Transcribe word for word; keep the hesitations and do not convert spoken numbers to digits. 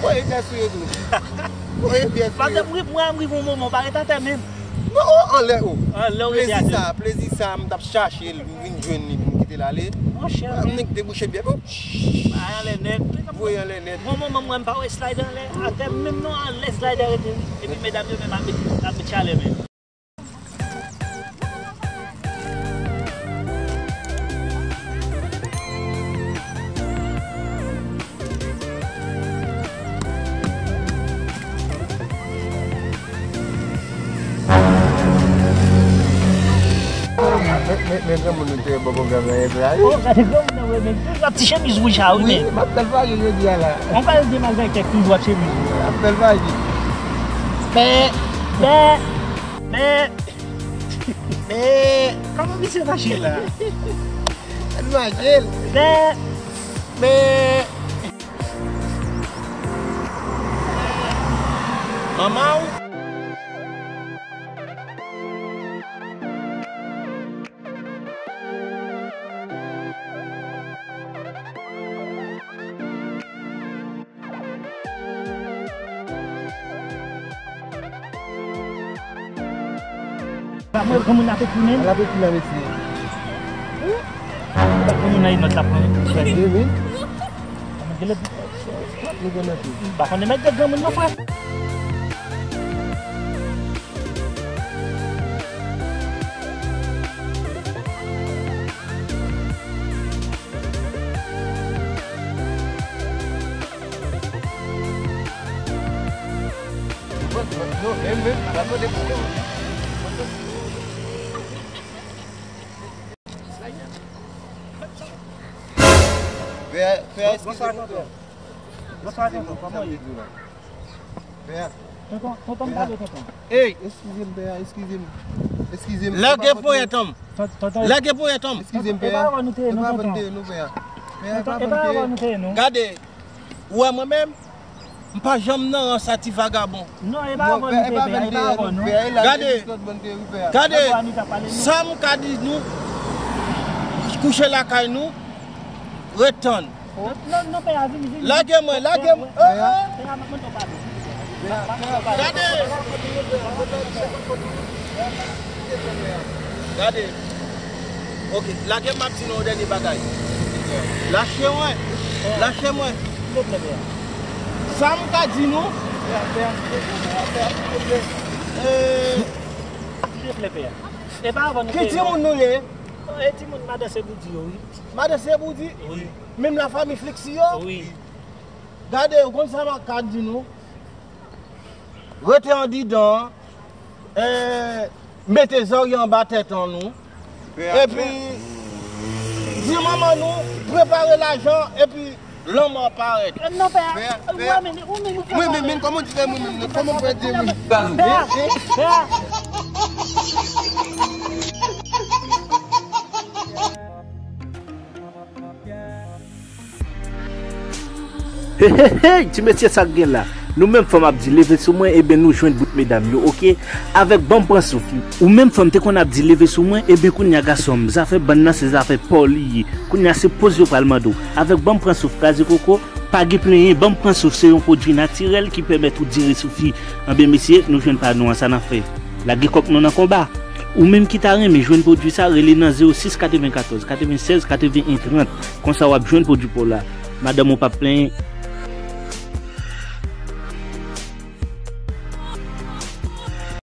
Voye pyès ou yo tou. Voye pyès ou yo. Paske mwen, mwen, m rive yon moman, m pa ret atè menm. Non, o, anlè o. Anlè ou rete atè. Plezi sa, plezi sa, m t ap chache l, m vin jwenn li pou m kite l ale. Monchè. M nèk debouche pyè. Bay anlè nèt. Voye anlè nèt. Yon moman, mwen, m pa wè slider anlè atè menm non, anlè slider rete wi. Epi medam yo menm ap met, ap met chalè menm. Men, men, men granmoun nou te bò pwogram nan yè la wi. Oh, gade granmoun nan wi, men toujou ap ti chemiz wouj a wi, men. Wi, m ap fè l pale jodi a la. On pale de malgre kèk toujou ap chemiz wouj. M ap fè l pale. Bè, bè, bè, bè. Kòman misye mache la? L mache l. Bè, bè. Manman w. Mwen granmoun ap ekri menm. L ap ekri nan mesye. Granmoun nan inòt la pran. Trannde mil. Granmoun gen lòt. Trant mil gen nan tou. M pa konnen mèt de granmoun non frè. Pè a, pè a, eskize m. Bonswa, tonton. Kòman w ye? Pè a. Tonton, tonton, m pale, tonton. Ey! Eskize m, pè a, eskize m. Eskize m. Lage ponyèt an m. Tonton. Lage ponyèt an m. Eskize m, pè a. E pa avè w nou te ye, non, tonton. Tonton, e pa avè w nou te ye, non. Gade, ou wè mwen menm, m pa janm nan rans a ti vagabon. Non, e pa avè w nou te ye, pè a, e pa avè w, non. Gade, gade, sa m ka di nou, kouche lakay nou, ret tann. Non, non, pè a, vini, vini. Lage mwen, lage mwen. Pè a, pè a, m ap mande w padon. Gade. Gade. Ok, lage m, m ap di nou yon dènye bagay. Lache mwen. Lache mwen. Sa m ka di nou. Eh, ki timoun nou ye? E timoun madan Seboudi yo, wi. Madan Seboudi? Wi. Menm lafanmi Flexi yo? Wi. Gade, ou konn sa m ka di nou? Rete andidan an, eh, mete zòrye anba tèt an nou. Epi, di manman nou, prepare lajan, epi lanmò ap parèt. Non, pè a, ou menm, ou menm, ou fè mwen menm, kòman w di mwen menm, kòman w fè di mwen? Pè a, pè a. Hey, hey, hey, ti mesye, sa k gen la? Nou menm fanm ap di leve sou mwen, ebyen nou jwenn bout medam yo, oke? Avèk ban m pran souf. Ou menm fanm te konn ap di leve sou mwen, ebyen kounye a gason m, zafè bann nan se zafè pa w li ye. Kounye a se poz yo pral mande w. Avèk ban m pran souf, kraze koko, pa gen plenyen, ban m pran souf se yon pwodui natirèl ki pèmèt ou dire souf li. Anben mesye, nou jwenn pa nou an, sa n ap fè? Lage kòk nou nan konba. Ou menm ki ta renmen jwenn pwodui sa, rele nan zewo sis katrevenkatòz katrevennsèz katreven en trant. Konsa w ap jwenn pwodui pa w la. Madanm ou p ap plenyen.